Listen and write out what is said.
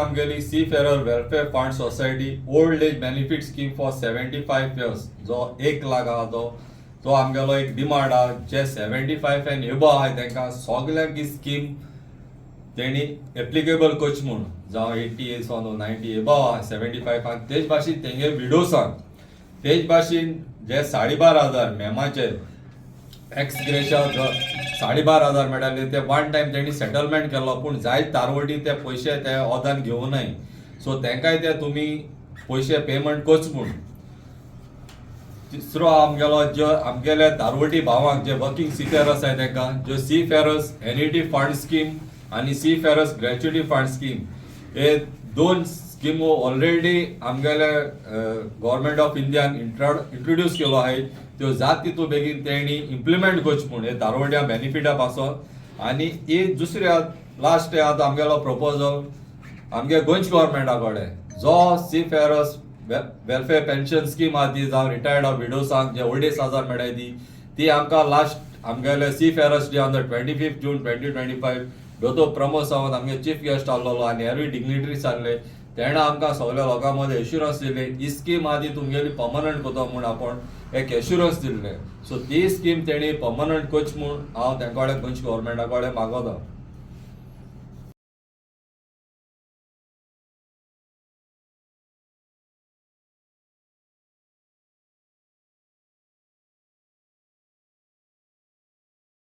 आमगेली Seafarer Welfare Fund Society Old Age Benefit Scheme for 75 years, जो 1 लाख आहा, तो तो आमगेलो एक डिमांड आहा. जे 75 एंड एबो आहाय, तांकां सगल्यांक ही स्कीम तेणी एप्लिकेबल करची म्हूण. जावं 80 येवन 90 एबो आहा, 75 आहा, तेच भाशेन तेंगे विडोसांक. तेच भाशेन जे 12,500 मेमाचे एक्स ग्रेशा 12,500 मेळटाले, ते वन टायम तेणी सेटलमेंट केल्लो, पूण जायत तारवटी ते पयशे ते ओदान घेवनाय. सो तेंकाय ते तुमी पयशे पेमेंट करच म्हूण. तिसरो आमगेलो, जो आमगेले तारवटी भावांक जे वर्किंग सी फेरर्स आहाय, तेंकां ज्यो Seafarers Annuity Fund Scheme आनी seafarers gratuity fund scheme, हे दोन स्किमो ऑलरेडी आमगेले गव्हर्मेंट ऑफ इंडियान इंट्रोड्यूस केलो आहे, त्यो जात तितू बेगीन तेणी इम्प्लिमेंट करचे म्हूण, हे दारवट्या बेनिफिटा पासोन. आनी ही दुसऱ्या लास्ट आतां आमगेलो प्रपोजल आमगे गोंयच्या गव्हर्मेंटा कडेन, जो seafarers welfare pension scheme आहा ती, जावं रिटायर्ड विडोसांक जे 2500 मेळटाय ती, ती आमकां लास्ट आमगेले Seafarers Day on the 25th June 2025, दोतोर प्रमोद सावंत आमगे चीफ गेस्ट आसलेलो आनी हेरूय डिग्निटरीज आसले, तेणें आमकां सगल्या लोकां मदें एश्युरन्स दिले, ही स्कीम आहा ती तुमगेली पर्मनंट करता म्हूण आपूण एक एश्युरन्स दिल्लें. सो ती स्कीम तेणी पर्मनंट करची म्हूण हांव तेंचे कडेन, गोंयच्या गव्हर्मेंटा कडेन मागोता.